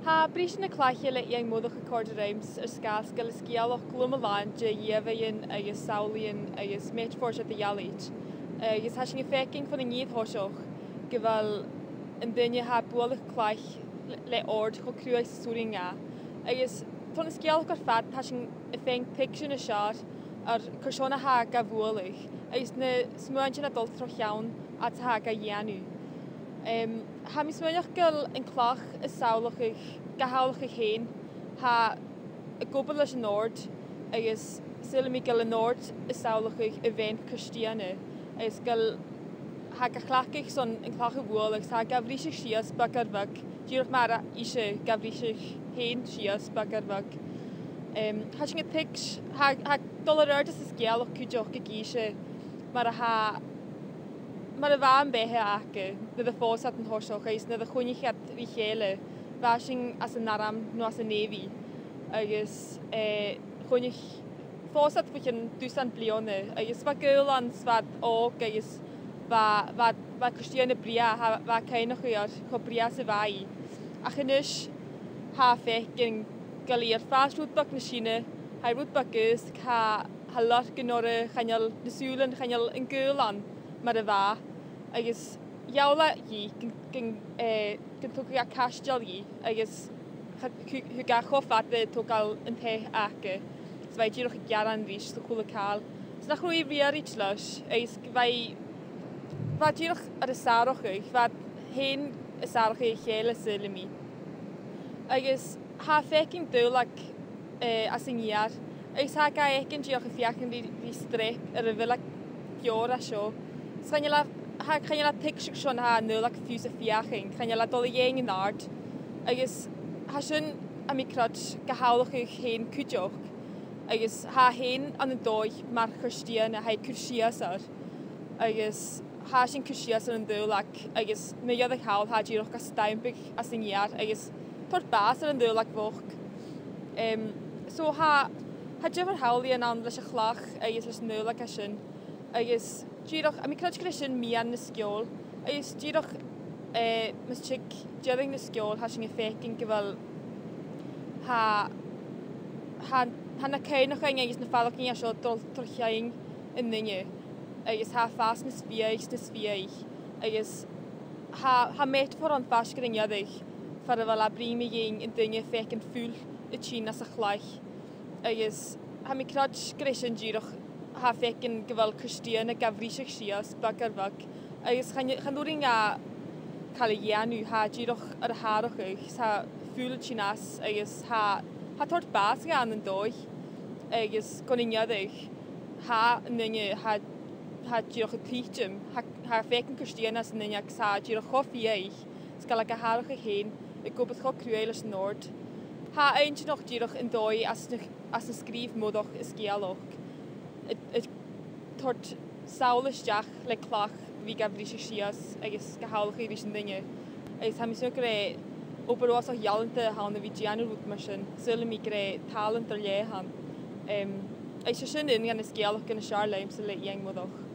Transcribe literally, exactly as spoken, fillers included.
Tha briseadh na cloiche le Iain Moireach a' còrdadh rium air sgàth 's gu bheil an sgeulachd loma-làn de dh'ìomhaighean agus samhlaidhean agus metaphors eadar-dhealaichte. Agus tha sinn a' faicinn bhon an aon toiseach gu bheil an duine a tha a' bualadh cloich le, le òrd cho cruaidh 's as urrainn dha. Agus tron an sgeulachd air fad tha sinn a' faighinn tuigse nas fheàrr air carson a tha e ga bhualadh, agus na smuaintean a' dol tro cheann fhad 's a tha e ga dhèanamh. Em, tha mi a' smaoineachadh gu bheil an cloch a' samhlachadh, ga shamhlachadh fhèin, tha e ag obair leis an òrd, agus saoilidh mi gu bheil an òrd a' samhlachadh a' bhean Cairistìona, agus gu bheil, tha e ga chleachdadh son an cloch a bhualadh, agus tha e ga bhriseadh sìos beag air bheag, dìreach mar a tha ise ga bhriseadh fhèin sìos beag air bheag. Em, tha sinn a' tuigs-, tha, tha e a' dol air adhart anns an sgeulachd cuideachd ag innse mar a tha, mar a bha am beatha aca, nuair a phòs iad an toiseach, agus nuair a choinnich iad ri chèile, bha sinn anns an arm no anns an navy, agus, eh, choinnich, phòs iad bho chionn dusan bliadhna, agus bha gaol ann 's bha iad òg, agus bha, bha, bha Cairistìona brèagha, tha, bha cuimhneachadh air cho brèagha 's a bha i. Ach a-nis, tha e a' faicinn gu bheil i air fàs rud beag nas sine, tha i rud beag aosta, tha, tha lorg an oirre, chan eil na sùilean, chan eil an gaol ann mar a bha. Agus gheall e dhi gun, gun, eh, gun tug e caisteal dhi, agus cha-, thug, thug e cho fada togail an taigh aca, 's bha i dìreach a' gearan ris 's a h-uile càil. 'S nach robh i riaraichte leis, agus bha i, bha i dìreach air a sàrachadh, bha iad fhèin a' sàrachadh a chèile, saoilidh mi. Agus tha e a' faicinn daolag, eh, anns an fheur, agus tha e ga fhaicinn dìreach a' feuchainn ri, ri streap air a bheil e gu leòr an seo. 'S chan eil e, tha, chan eil e a' tuigsinn carson a tha an daolag fiù 's a' feuchainn, chan eil e a' dol a dh'fhaighinn an àird. Agus tha sin, tha mi a' creidsinn, ga shamhlachadh fhèin cuideachd. Agus tha e fhèin ann an dòigh mar Chairistìona, tha e a' cur sìos air. Agus tha sin a' cur sìos air an daolag, agus mu dheireadh thall tha e dìreach ga stampaigeadh anns an fheur, agus toirt bàs air an daolag bhochd. Em, so tha, tha diofar shamhlaidhean ann leis a' chloch agus leis an daolag a tha sin. Agus dìreach, tha mi a' creidsinn gur e sin meadhan na sgeòil. Agus dìreach, eh, mus tig deireadh na sgeòil, tha sinn a' faicinn gu bheil, tha, tha, tha na cuimhneachain agus na faireachdainnean seo a' dol tro cheann an duine. Agus tha e a' fàs nas fiadhaich 's nas fiadhaich. Agus tha, tha metaphor ann faisg air an deireadh, far a bheil e a' bruidhinn mu dheidhinn an duine a' faicinn fuil a' tighinn às a' chloich. Agus tha mi a' creidsinn gur e sin dìreach, tha e a' faicinn gu bheil Cairistìona ga bhriseadh sìos beag air bheag. Agus chan, chan urrainn dha càil a dhèanamh, tha e dìreach air a shàrachadh, 's tha fuil a' tighinn às, agus tha, tha e a' toirt bàs dha ann an dòigh. Agus gun an deireadh, tha an duine, tha, tha e dìreach a' tuiteam, tha, tha e a' faicinn Cairistìona anns an duine agus tha e dìreach cho fiadhaich, 's gu bheil e ga shàrachadh fhèin, ag obair cho cruaidh leis an òrd. Tha e inntinneach dìreach an dòigh anns na, anns an sgrìobh Moireach an sgeulachd, a, a' toirt samhla a-steach le cloch a bhith ga bhriseadh sìos agus ga shamhlachadh ris an duine. Agus tha mi a' smaoineachadh gur e obair uabhasach ealanta a th' ann a bhith a' dèanamh rud mar sin. Saoilidh mi gur e tàlant air leth a th' ann. Em, agus 's e sin aon de na sgeulachdan as fheàrr leamsa le Iain Moireach.